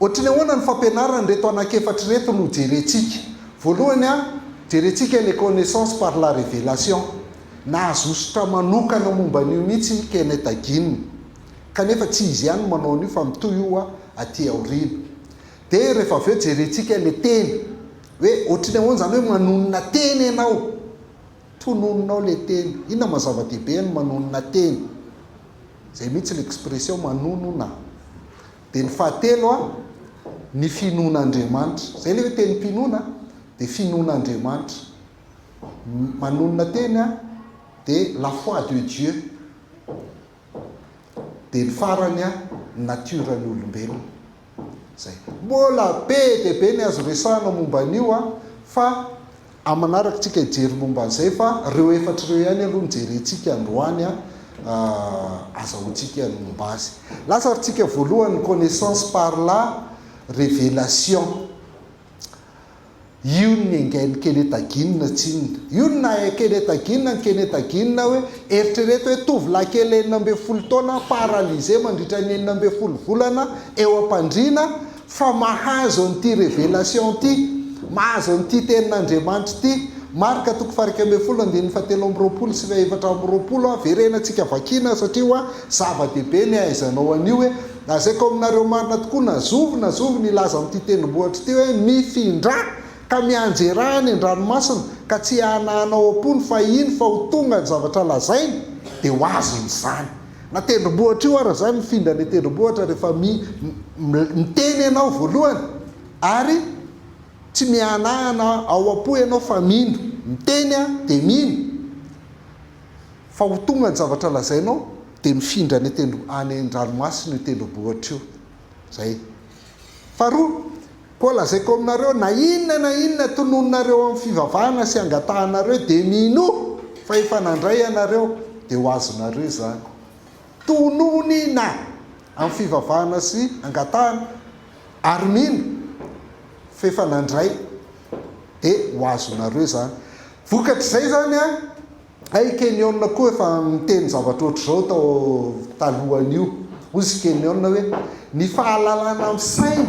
Ohatry ny ahoana ny fampianarana ireto anankiefatra ireto no jerentsika. Voalohany an, jerentsika ilay connaissance par la révélation. Nahazo hosotra manokana momba an'io mihitsy i Kenneth Hagin. Kanefa tsy izy ihany no manao an'io fa mitohy io aty aoriana. Dia rehefa avy eo jerentsika ilay teny. Hoe ohatry ny ahoana izany hoe manonona teny ianao. Tononinao ilay teny. Inona maha zava-dehibe ny manonona teny? Izay mihitsy ilay expression manonona. Dia ny fahatelo an, ny finoana Andriamanitra. Izay ilay hoe tenim-pinoana dia finoana Andriamanitra. Manonona teny an, dia la foi de Dieu. Dia ny farany an, ny natiora-ny olombelona. Izay. Mbola be dia be ny azo resahana momba an'io an, fa Amin'ny manaraka tsika hijery momba an'izay fa reo efatra ireo ihany aloha no jerentsika androany a, azahoantsika ny momba azy. Lasa ary tsika voalohany ny connaissance par la révélation. Io no niaingain'i Kenneth Hagin tsinona. Io no nahay Kenneth Hagin an'i Kenneth Hagin hoe eritrereto hoe tovolahy kely 16 taona paralysé mandritra ny 16 volana eo am-pandriana Fa mahazo an'ity révélation ity, mahazo an'ity tenin'Andriamanitra ity, Marka toko faha-11 andininy faha-23 sy faha-24, verenantsika vakiana satria hoa zava-dehibe ny ahaizanao an'io hoe, Lazaiko aminareo marina tokoa na zovy na zovy ny hilaza amin'ity tendrombohitra ity hoe, Mifindrà, ka mianjerà any an-dranomasina, ka tsy hahanahanao ao am-pony fa hino fa ho tonga ny zavatra lazainy, dia ho azony izany. Na tendrombohitra io ara zany mifindra any an-tendrombohitra rehefa mi miteny ianao voalohany ary tsy mihanahana ao am-po ianao fa mino. Miteny aho dia mino fa ho tonga ny zavatra lazainao dia mifindra any an-tendro any an-dranomasina io tendrombohitra io. Zay. Faharoa, koa lazaiko aminareo na inona na inona tononinareo amin'ny fivavahana sy angatahanareo dia minoa fa efa nandray ianareo dia ho azonareo izany. Tononina amin'ny fivavahana sy angatahana ary mino fa efa nandray dia ho azonareo izany. Vokatr'izay izany an, Hay Kenyon koa efa niteny zavatra ohatr'izao tao talohan'io. Hoy izy Kenyon hoe, Ny fahalalana amin'ny saina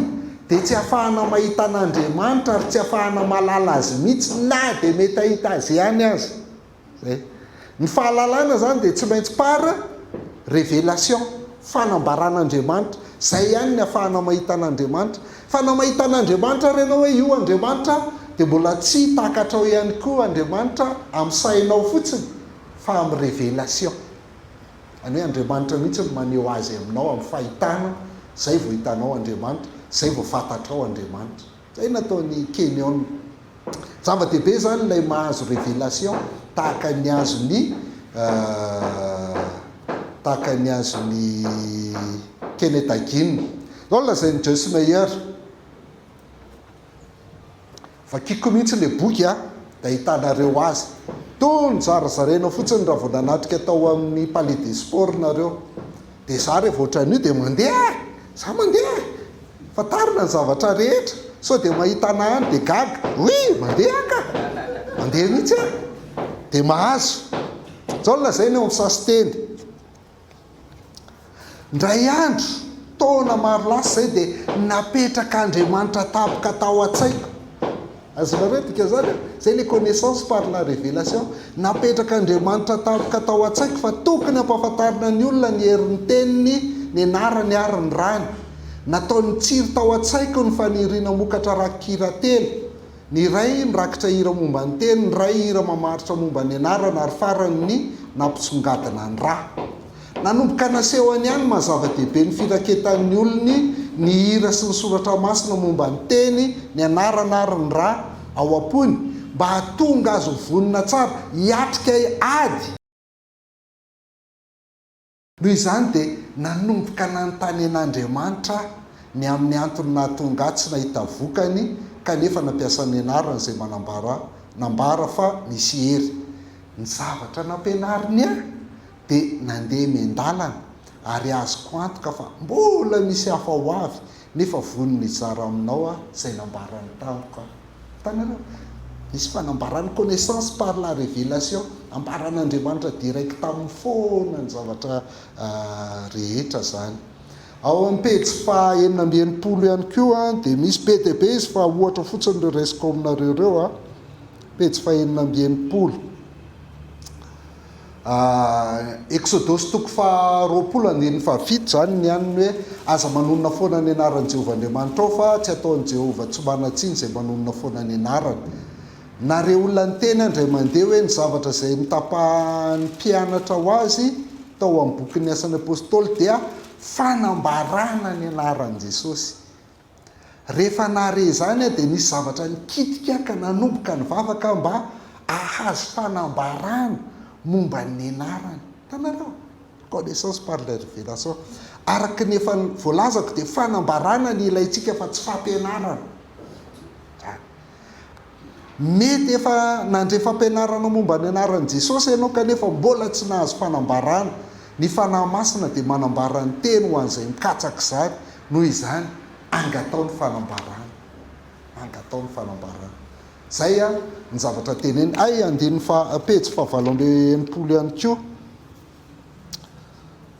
dia tsy ahafahana mahita an'Andriamanitra ary tsy ahafahana mahalala Azy mihitsy na dia mety hahita Azy ihany aza. Zay. Ny fahalalana izany dia tsy maintsy par révélation, fanambaran'Andriamanitra. Zay ihany ny ahafahana mahita an'Andriamanitra. Fa na mahita an'Andriamanitra ary ianao hoe io Andriamanitra dia mbola tsy takatrao ihany koa Andriamanitra amin'ny sainao fotsiny fa amin'ny révélation. Izany hoe Andriamanitra mihitsy no maneho Azy aminao amin'ny fahitana, izay vao hitanao Andriamanitra, izay vao fantatrao Andriamanitra. Izay nataon'i Kenyon. Zava-dehibe izany ilay mahazo révélation tahaka ny azon'i tahaka ny azon'i Kenneth Hagin. Izao no lazain'i Joyce Meyer, Vakiko mihitsy ilay boky a, dia ahitanareo azy. Toa nizarazaraina fotsiny raha vao nanatrika tao amin'ny Palais des Sports nareo. Dia za rehefa ohatran'io dia mandeha e! Za mandeha e! Fantarina ny zavatra rehetra, sao dia mahita anah any dia gaga, oui! Mandeha aho ka! Mandeha mihitsy aho! Dia mahazo. Izao no lazainy ao amin'ny sasinteny. Indray andro, taona maro lasa izay dia napetrak'Andriamanitra tampoka tao an-tsaiko. Azonareo dikan'izany an? Izay ilay connaissance par la révélation. Napetrak'Andriamanitra tampoka tao an-tsaiko fa tokony hampahafantarina ny olona ny herin'ny teniny, ny anarany ary ny rany. Nataony nitsiry tao an-tsaiko ny faniriana hamokatra rakikira telo. Ny iray mirakitra hira momba ny teny, ny iray hira mamaritra momba ny anarana ary farany ny nampisongadina ny ra. Nanomboka nasehony ihany maha zava-dehibe ny firaketan'ny olony ny hira sy ny soratra masina momba ny teny, ny anarana ary ny ra ao am-pony mba hahatonga azy ho vonona tsara hiatrika ady. Noho izany dia nanomboka nanontany an'Andriamanitra aho ny amin'ny antony nahatonga ahy tsy nahita vokany kanefa nampiasa ny anarany izay manambara nambara fa misy hery. Ny zavatra nampianariny ahy dia nandeha miandalana ary azoko antoka fa mbola misy hafa ho avy nefa vonona hizara aminao aho izay nambarany tamiko aho. Hitanareo? Misy fanambarana, connaissance par la révélation, ambaran'Andriamanitra direct aminy foana ny zavatra rehetra izany. Ao amin'ny pejy faha 66 ihany koa dia misy, be dia be izy fa ohatra fotsiny ireo raisiko ao aminareo ireo a. Pejy faha 66. Eksodosy toko faha 20 andininy faha 7 izany ny aniny hoe aza manonona foana ny anaran'i Jehovah Andriamanitrao fa tsy ataon'i Jehovah tsy manan-tsiny izay manonona foana ny anarany. Nare olona niteny aho indray mandeha hoe ny zavatra izay notapahan'ny mpianatra ho azy tao amin'ny bokin'ny Asan'ny Apostoly dia fanambarana ny anaran'i Jesosy. Rehefa nare izany aho dia nisy zavatra nikitika ka nanomboka nivavaka aho mba hahazo fanambarana momba ny anarany. Hitanareo? Connaissance par la révélation. Araka ny efa voalazako dia fanambarana ny ilaintsika fa tsy fampianarana. Mety efa nandre fampianarana momba ny anaran'i Jesosy ianao kanefa mbola tsy nahazo fanambarana. Ny Fanahy Masina dia manambara ny Teny ho an'izay mikatsaka izany. Noho izany, angataho ny fanambarana. Angataho ny fanambarana. Izay ny zavatra teneniny. Hay, andininy faha, pejy fahavalo amby 60 ihany koa.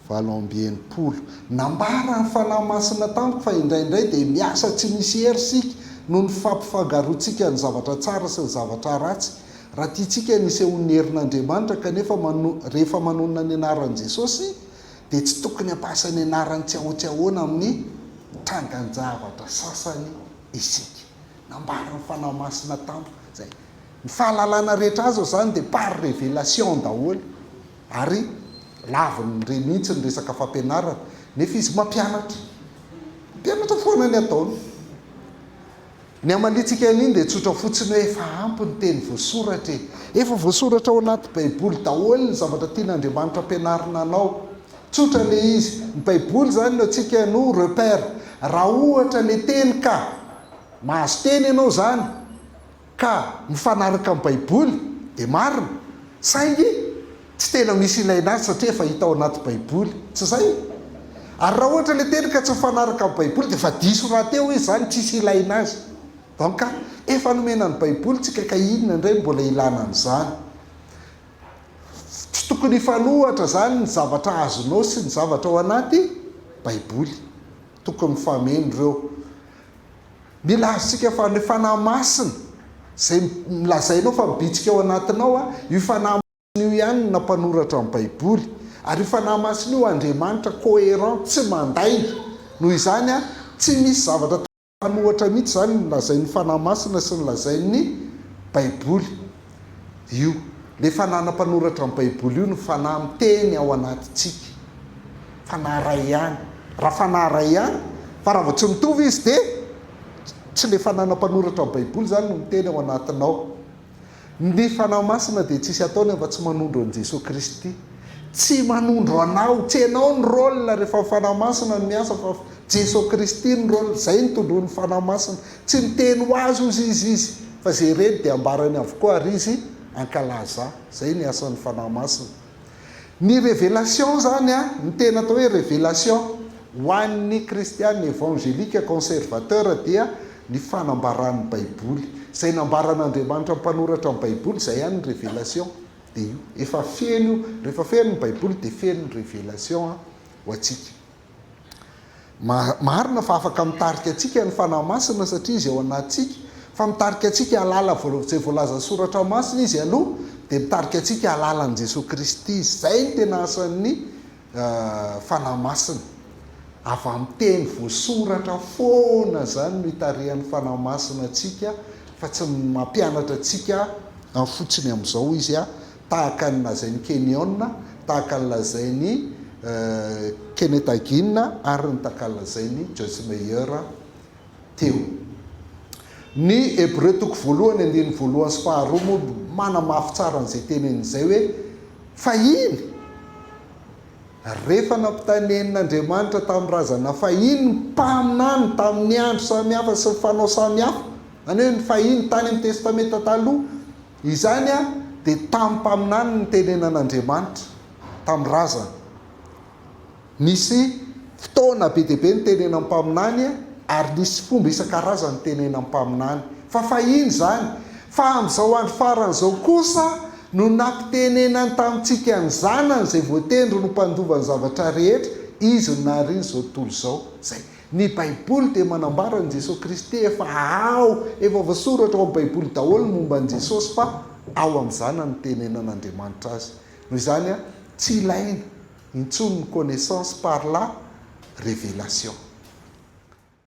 68. Nambaran'ny Fanahy Masina tamiko fa indraindray dia miasa tsy misy hery isika noho ny fampifangaroantsika ny zavatra tsara sy ny zavatra ratsy. Raha tiantsika ny hisehoan'ny herin'Andriamanitra kanefa rehefa manonona ny anaran'i Jesosy dia tsy tokony hampiasa ny anarany tsy ahoa tsy ahoana amin'ny trangan-javatra sasany isika. Nambaran'ny Fanahy Masina tamiko izay. Ny fahalalana rehetra azo izany dia par révélation daholo. Ary laviny re mihitsy ny resaka fampianarana, nefa izy mampianatra. Mampianatra foana ny ataony. Ny hamaliantsika an'iny dia tsotra fotsiny hoe efa ampy ny teny voasoratra e. Efa voasoratra ao anaty Baiboly daholo ny zavatra tian'Andriamanitra ampianarina anao. Tsotra ilay izy. Ny Baiboly izany no antsika no repère. Raha ohatra ilay teny ka mahazo teny ianao izany, ka mifanaraka amin'ny baiboly dia marina saingy tsy tena misy ilaina azy satria efa hita ao anaty baiboly, tsy izay? Ary raha ohatra ilay teny ka tsy mifanaraka amin'ny baiboly dia efa diso rahateo izy izany tsisy ilaina azy. Donc efa nomena ny baiboly tsika ka inona indray no mbola ilana an'izany? Tsy tokony hifanohatra izany ny zavatra azonao sy ny zavatra ao anaty baiboly. Tokony mifameno ireo. Mila azontsika fa ny Fanahy Masina izay lazainao fa mibitsika ao anatinao, io Fanahy Masina io ihany no nampanoratra ny Baiboly. Ary io Fanahy Masina io Andriamanitra cohérent, tsy mandainga. Noho izany, tsy misy zavatra mpanohatra mihitsy izany ny lazain'ny Fanahy Masina sy ny lazain'ny Baiboly. Io, ilay Fanahy nampanoratra ny Baiboly io no Fanahy miteny ao anatintsika. Fanahy iray ihany. Raha Fanahy iray ihany, fa raha vao tsy mitovy izy dia tsy ilay Fanahy nampanoratra ny Baiboly izany no miteny ao anatinao. Ny Fanahy Masina dia tsisy ataony afa-tsy manondro an'i Jesoa Kristy. Tsy manondro anao, tsy ianao ny rôle rehefa ny Fanahy Masina no miasa fa Jesoa Kristy ny rôle, izay no tondroin'ny Fanahy Masina. Tsy miteny ho azy ozy izy izy fa izay reny dia ambarany avokoa ary izy ankalaza. Izay ny asan'ny Fanahy Masina. Ny révélation izany an, ny tena atao hoe révélation ho an'ny kristiana évangélique conservateur dia ny fanambaran'ny baiboly. Izay nambaran'Andriamanitra mpanoratra ny baiboly izay ihany ny révélation. Dia io. Efa feno io. Rehefa feno ny baiboly dia feno ny révélation ho antsika. Marina fa afaka mitarika antsika ny Fanahy Masina satria Izy ao anatintsika, fa mitarika antsika hahalala izay voalazan'ny Soratra Masina Izy aloha, dia mitarika antsika hahalala an'i Jesoa Kristy Izy. Izay no tena asan'ny Fanahy Masina. Avy amin'ny teny voasoratra foana izany no itarihan'ny Fanahy Masina antsika fa tsy mampianatra antsika fotsiny amin'izao Izy. Tahaka ny lazain'i Kenyon, tahaka ny lazain'i Kenneth Hagin ary ny tahaka ny lazain'i Joyce Meyer teo. Ny Hebreo toko voalohany andininy voalohany sy faharoa moa manamafy tsara an'izay teniny izay hoe, Fahiny, rehefa nampitanenin'Andriamanitra tamin'ny razana fahiny ny mpaminany tamin'ny andro samihafa sy ny fanao samihafa, izany hoe ny fahiny tany amin'ny Testamenta Taloha, Izany dia tamin'ny mpaminany nitenenan'Andriamanitra, tamin'ny razana. Nisy fotoana be dia be nitenenan'ny mpaminany ary nisy fomba isan-karazany nitenenan'ny mpaminany. Fa fahiny izany. Fa amin'izao andro farany izao kosa no nampitenenany tamintsika ny Zanany izay voatendriny ho mpandova ny zavatra rehetra. Izy no nahariana izao tontolo izao. Izay. Ny Baiboly dia manambara an'i Jesoa Kristy efa ao, efa voasoratra ao amin'ny Baiboly daholo ny momba an'i Jesosy fa ao amin'ny Zanany no tenenan'Andriamanitra azy. Noho izany, tsy ilaina intsony ny connaissance par la révélation.